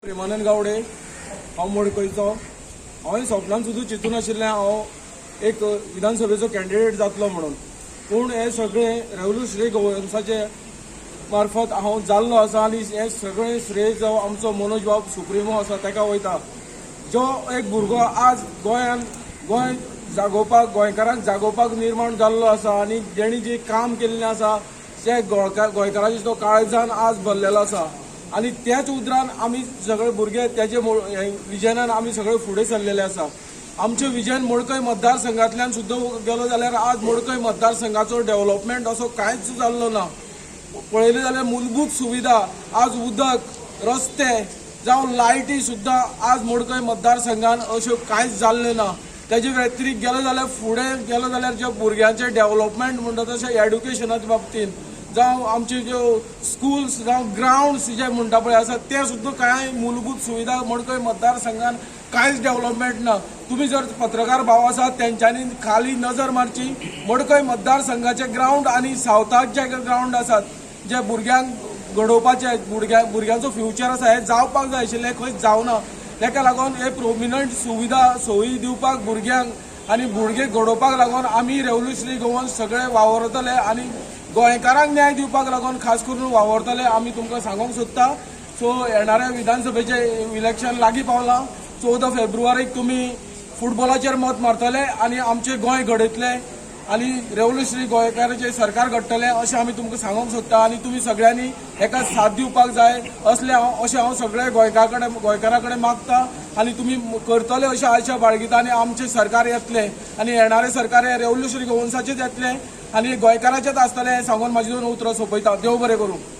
प्रेमानंद गावडे, हांव मडकयचो. हांवें सपनान सुद्दां चिंतून नाशिल्लें हांव एक विधानसभेचो कॅन्डिडेट जातलो म्हणून, पूण हें सगळें रेवोल्युशनरी गोवन्साचे मार्फत हांव जाल्लो आसा आनी हें सगळें श्रेय जो आमचो मनोज बाब सुप्रिमो आसा ताका वयता. जो एक भुरगो आज गोंयान गोंय जागोवपाक, गोंयकारांक जागोवपाक निर्माण जाल्लो आसा आनी जेणी जें काम केल्लें आसा तें गोंयकारांचे तो काळजान आज भरलेलो आसा आनी त्याच उदरान आमी सगळे भुरगे तेजे विजनान आमी सगळे फुडें सरलेले आसा. आमचें विजन मडकय मतदारसंघांतल्यान सुद्दां गेलो जाल्यार आज मडकय मतदारसंघाचो डेव्हलपमेंट असो कांयच जाल्लो ना. पळयलें जाल्यार मूलभूत सुविधा आज उदक, रस्ते जावं लायटी सुद्दां आज मडकय मतदारसंघान अश्यो कांयच जाल्लें ना. तेजे व्यतिरिक्त गेलो जाल्यार, फुडें गेलो जाल्यार जे भुरग्यांचें डेव्हलपमेंट म्हणटा तशें एड्युकेशनाच्या बाबतींत जावं आमच्यो ज्यो स्कुल्स जावं ग्रावंड्स जे म्हणटा पळय आसा ते सुद्दां कांय मूलभूत सुविधा मडकय मतदारसंघान कांयच डेव्हलपमेंट ना. तुमी जर पत्रकार भाव आसात तेंच्यांनी खाली नजर मारची, मडकय मतदारसंघाचे ग्रावंड आनी सावथाक जे ग्रावंड आसात जे भुरग्यांक घडोवपाचे, भुरग्यांचो फ्युचर आसा, हें जावपाक जाय आशिल्लें, खंयच जावना. ताका लागून हे प्रोमिनंट सुविधा सोयी दिवपाक भुरग्यांक आनी भुरगे घडोवपाक लागून आमी रेवोल्युशनरी गोवन सगळे वावरतले आनी गोंयकारांक न्याय दिवपाक लागून खास करून वावरतले आमी तुमकां सांगूंक सोदता. सो येणाऱ्या विधानसभेचें इलेक्शन लागीं पावलां. 14 फेब्रुवारीक तुमी फुटबॉलाचेर मत मारतले आनी आमचें गोंय घडयतले आनी रेवोल्युशनरी गोंयकाराचें सरकार घडटलें अशें आमी तुमकां सांगूंक सोदता आनी तुमी सगळ्यांनी हेका साथ दिवपाक जाय असलें हांव अशें हांव सगळ्या गोंयकारां कडेन मागता आनी तुमी करतले अशें आशा बाळगिता आनी आमचें सरकार येतलें आनी येणारें सरकार हें रेवोल्युशनरी गोवन्साचेंच येतलें आनी गोंयकाराचेंच आसतलें हें सांगून म्हाजी दोन उतरां सोंपयता. देव बरें करूं.